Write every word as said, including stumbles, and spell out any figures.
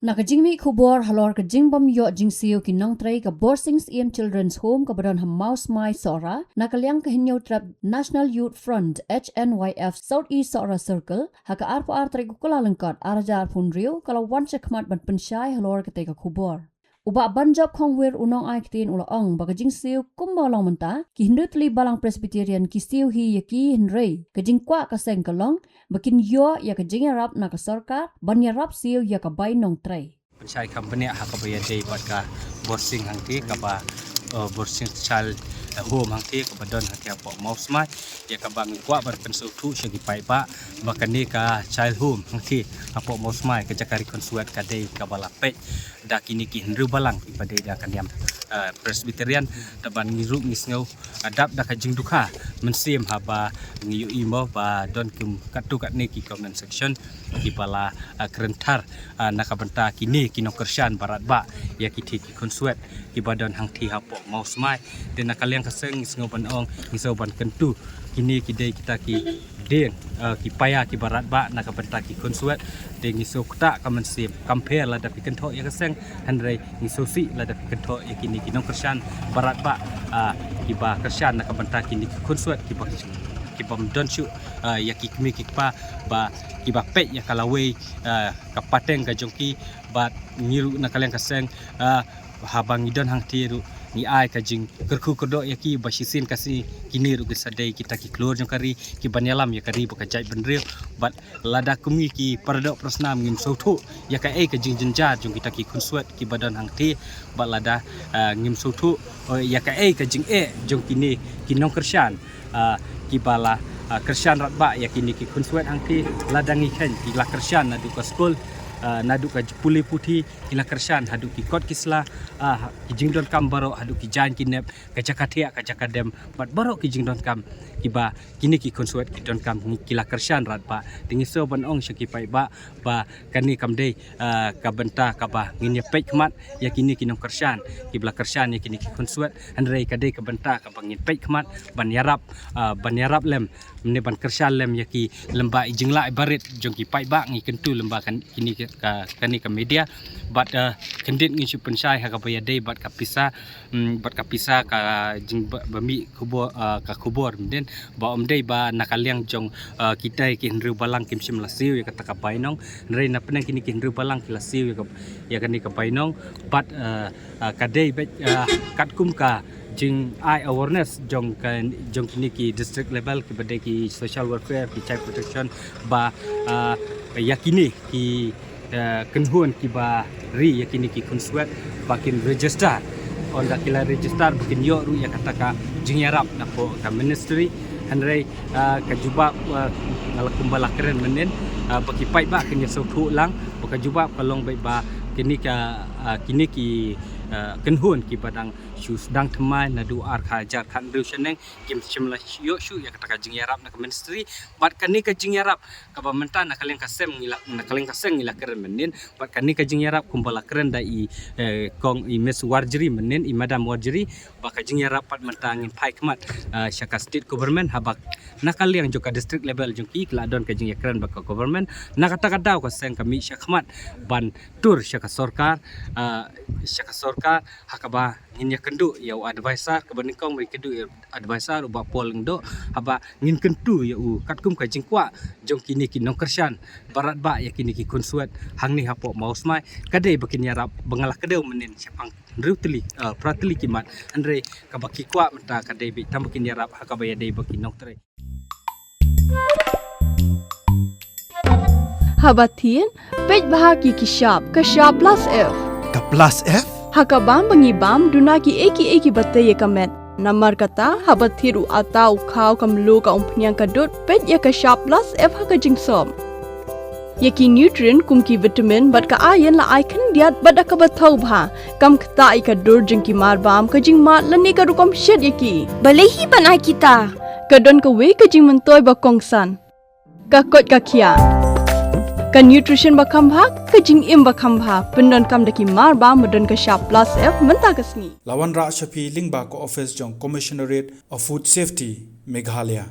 Na ka jingmih khubor halor ka jingbym ïoh jingsiew ki nongtrei ka Borsing Syiem Children's Home kaba don ha Mawsmai Sohra, na ka liang ka Hynñiewtrep National Youth Front, H N Y F, South East Sohra Circle, ha ka arphew ar tarik u Kyllalyngkot, ar hajar arphew hynriew, ka la wan shakhmat ban pynshai halor katei ka khubor. U Bah Banjop Khongwir, u nongai ktien, u la ong ba ka jingsiew kumba long mynta, ki hynriew tylli balang Presbyterian ki siew hi ïa ki, hynrei ka jingkwah ka seng ka long ba kin ïoh ïa ka jingïarap na ka sorkar ban ïarap siew ïa ka bai nongtrei. Pynshai kam bniah ha kaba ïadei bad ka Borsing hangtei, kaba, eh, Borsing Child, eh, Home hangtei kaba don hangtei hapoh Mawsmai, ïa kaba ngi kwah ban pynsngewthuh sha ki paidbah ba kane ka Child Home hangtei hapoh Mawsmai, ka jaka ri khun swet, ka dei kaba la peit da kine ki hynriew balang kiba dei da ka niam, eh, Presbyterian, da ban ngi ruh ngi sngew, eh, dap da ka jingdukha mynsiem haba ngi ïohi mo ba don kum katto katne ki comment section kiba la, eh, kren thar, eh, na ka bynta kine ki nongkyrshan baratbah ïa kitei ki khun swet kiba don hangtei hapoh Mawsmai. Te na ka liang ka seng ngi sngew ban ong, ngi sngew ban kyntu, kine ki dei kita ki dieng, eh, ki paia kiba radbah na ka bynta ki khun swet. Te ngi sngew ktah ka mynsiem, kam pher lada phi kynthoh ïa ka seng, hynrei ngi sngew sih lada phi kynthoh ïa kine ki nongkyrshan baratbah, ah, kiba kyrshan na ka bynta kine ki khun swet kiba, kibym don shuh, ah, ïa ki kmie ki kpa ba kiba peit ïa ka lawei, ah, ka pateng ka jong ki. Bad ngi ruh na ka liang ka seng, ah, haba ngi don hangtei ruh ngi ai ka jingkyrkhu kyrdoh ïa ki ba shisien ka sngi kine ruh kin sa dei kita ki khlur jong ka ri kiban ïalam ïa ka ri bad ka jaitbynriew. Bad lada kum ngi ki paradoh parasnam ngim sngewthuh ïa kaei ka jingjynjar jong kita ki khun swet kiba don hangtei, bad lada, ah, ngim sngewthuh, oh, ïa kaei ka jingeh jong kine ki nongkyrshan, ah, kiba la, ah, kyrshan radbah ïa kine ki khun swet hangtei, lada ngi kheiñ ki la kyrshan naduh ka skul, ah, naduh ka pule puthi, ki la kyrshan haduh ki kot ki sla, ah, ki jingdonkam baroh, haduh ki jaiñ ki nep, ka jaka thiah, ka jaka dem, bad baroh ki jingdonkam kiba kine ki khun swet ki donkam, ngi, ki la kyrshan radbah. Te ngi sngew ban ong sha ki paidbah ba kane kam dei, ah, ka bynta kaba ngin ïa peit khmat ïa kine ki nongkyrshan kiba la kyrshan ïa kine ki khun swet, hynrei ka dei ka bynta kaba ngin peit khmat ban ïarap, ah, ban ïarap lem, ne ban kyrshan lem ïa ki lyngba i jinglah i barit jong ki paidbah. Ngi kyntu lyngba kan, kine ka, ka, kane ka media. Bad, ah, khyndiat ngin shu pynshai ha kaba ïadei bad ka pisa, mm, bad ka pisa ka jing ba, ba mih khubor, ah, ka khubor, mynnin ba ym dei ba na ka liang jong, ah, kita ki hynriew balang kim shym la siew ïa kata ka bainong, hynrei na pdeng kine ki hynriew balang ki la siew ïa ka, ïa kane ka bainong. Bad, ah, ah, ka dei bad, ah, katkum ka jingai awareness jong ka, jong kine ki district level kiba dei ki social welfare, ki child protection, ba, ah, ïa kine ki, ah, kynhun kiba ri ïa kine ki khun swet ba kin register. Ynda ki la register ba kin ïoh ruh ïa kata ka jingïarap napoh ka ministry. Hynrei, ah, ka jubab, ah, nga la kumba la kren mynnin, ah, ba ki paidbah kin ïa sngewthuh lang, ba ka jubab ka long beit ba kine ka, ah, kine ki, ah, kynhun kiba dang shu sdang thymmai naduh ar hajar khathynriew shaneng, kim shym la ïoh shuh ïa kata ka jingïarap na ka ministry. Bad kane ka jingïarap kaba mynta na ka liang ka seng ngi la, na ka liang ka seng ngi la kren mynnin, bad kane ka jingïarap kumba la kren da i, eh, kong i Miss Warjri mynnin, i Madam Warjri, ba ka jingïarap pat mynta ngin phai khmat, eh, sha ka state government, haba na ka liang jong ka district level jong ki, ki la don ka jingïakren bad ka government. Na kata ka daw ka seng ka mih shakhmat ban tur sha ka sorkar, ah, sha ka sorkar, ha kaba ngin ïakynduh ïa u advisor, kaba nyngkong ba ngin kynduh ïa u advisor, u Bah Paul Lyngdoh, haba ngin kyntu ïa u katkum ka jingkwah jong kine ki nongkyrshan baratbah ïa kine ki khun swet hangne hapoh Mawsmai. Ka dei ba kin ïarap, ba nga la kdew mynnin shaphang hynriew tylli, ah, phra tylli ki mat, hynrei kaba ki kwah mynta ka dei beit tang ba kin ïarap ha kaba ïadei bad ki nongtrei. Haba thied, peit bha ki ki shap, ka shap plus F. Ka plus F? Ha ka bam ba ngi bam, duna kiei kiei kiba tei ïa ka met. Namar kata, haba thied u atta, u khaw, ka mluh, ka umphniang, ka dud, peit ïa ka shap plus F ha ka jingsop. Ïa ki nutrient kum ki vitamin bad ka iron la ai khyndiat bad da kaba thaw bha. Kam ktah ïa ka dur jong ki marbam, ka jingmad lane ka rukom shet ïa ki. Balei hi ban ai kita? Ka don kawei ka jingmyntoi ba kongsan. Ka koit ka khiah. Ka nutrition ba kham bha, ka jingim ba kham bha. Pyndonkam da ki marbam ba don ka shap plus F mynta ka sngi. La wanrah sha phi lyngba ka office jong Commissionerate of Food Safety, Meghalaya.